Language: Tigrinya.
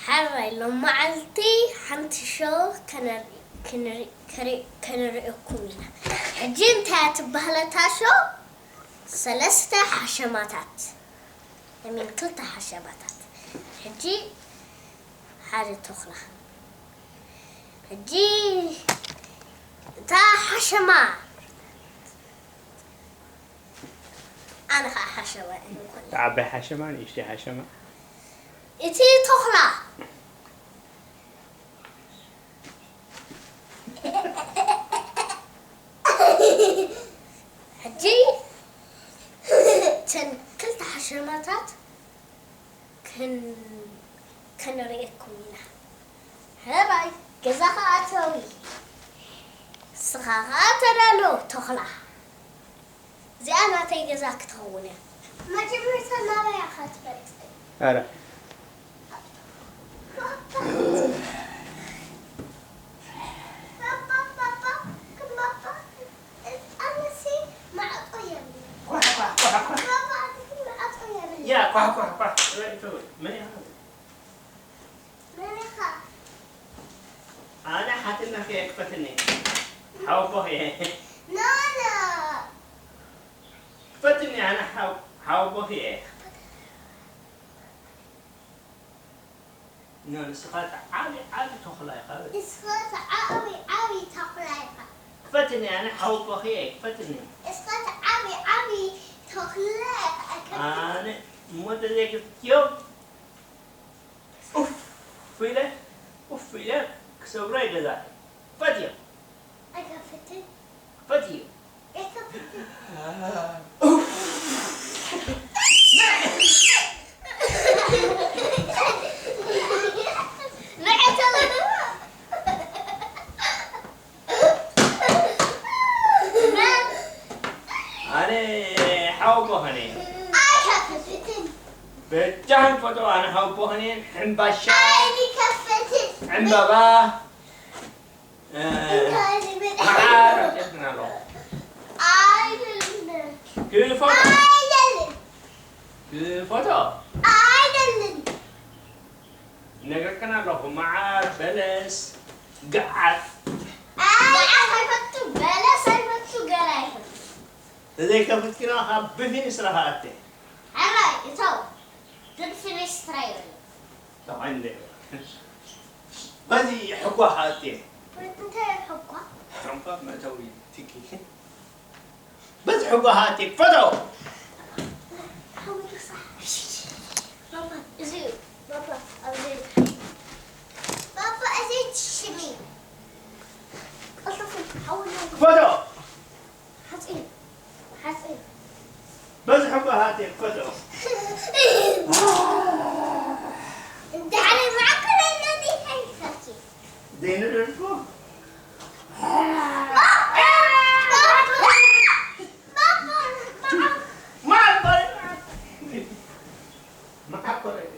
ሕራይ ሎመዓልቲ ሓንቲ ሾው ከነርኢ- ክንርኢ- ከርኢ- ከነርእየኩም ኢና። ሕጂ እንታይ እያ ትበሃል እታ ሾው? ሰለስተ ሓሸማታት፣ I mean ክልተ ሓሸማታት። ሕጂ ሓደ ተኹላ። ሕጂ እታ ሓሸማ፣ ኣነ ኸዓ ሓሸማ እየ። ዓባይ ሓሸማ፣ ንእሽተይ ሓሸማ። እቲ ተኹላ። ሕጂ እተን ክልተ ሓሸማታት ክን- ክንርእየኩም ኢና። ሕራይ ገዛኻ ኣተዊ። ንስኻ ኸዓ ተዳሎ ተኹላ። እዚኣ ናተይ ገዛ ክትኸውን እያ። መጀመርታ ናበይ ኢኻ ትመጽእ? ኧረ። ባባ፣ ባባ፣ ባባ፣ ባባ፣ ኣነሲ ማዕጾ የብለይን። ኳሕ፣ ኳሕ፣ ኳሕ፣ ኳሕ። ባባ፣ ኣነሲ ማዕጾ የብለይን። ያ፣ ኳሕ፣ ኳሕ፣ ኳሕ። መን ኢኻ? መን ኢኻ? ኣነ ሓትነኺ እየ፣ ክፈትኒ። ሓወቦኺ እየ። ኖ፣ ኖ። ክፈትኒ፣ ኣነ ሓው-፣ ሓወቦኺ እየ። ኖ፣ ንስኻ እቲ ዓቢ፣ ዓቢ ተኹላ ኢኻ። ንስኻ እቲ ዓቢ፣ ዓቢ ተኹላ ኢኻ። ክፈትኒ፣ ኣነ ሓወቦኺ እየ፣ ክፈትኒ። ንስኻ እቲ ዓቢ፣ ዓቢ ተኹላ ኢኻ። ኣነ እሞ ተዘይክፍትዮ፣ ኡፍ ኢለ፣ ኡፍ ኢለ ክሰብሮ እየ ገዛይ። ፈትዮ። ኣይከፍትን። ፈትዮ። ኣይከፍትን። ኡፍ። ንዕተለ። ኣነ ሓወቦ ኸነ። ኣይከፍትን። በጃህን ፈቶ ኣነ ሓወቦ ኸነ። ሕምባሻ። ኣይከፍትን። ዕምባባ። እ፣ እንታይ ዝብል? መዓር ኣውፅእክን ኣለኹ። ኣይደልን። ክፎቶ። ኣይደልን። ክፎቶ። ኣይደልን። ነገርክን ኣለኹ። መዓር፣ በለስ፣ ገዓት። ኣይ፣ ገዓት ኣይፈቱ፣ በለስ ኣይፈቱ፣ ገለ ኣይፈቱ። ተዘይከፍትክና ካብ ብፊን ስራኻ ኣተ። ሕራይ፣ እተው። ብፊን ስራ ይበል። ተኾይኑ ዶ ይበል። በዚ ሕጓ ሃቴ። እንታይ ሕጓ? ሕንፋት መእተዊ ትኪ። በዚ ሕጓ ሃቴ ክፈቶ። ሓዊ ክሳዕ። ባባ፣ እዚ እዩ። ባባ፣ ኣብዚ እዩ። ባባ፣ እዚ ሽሚ። ቀልጥፉ፣ ሓዊ ክፈቶ። ሓፂን፣ ሓፂን። በዝሑ ባህቲ ፈቶ። እንድሕሪ መዓኮረኒ እንታይ ይፈኪ? ዘይንደርኩ። መዓኮረ-፣ መዓኮረ-፣ መዓኮረኒ።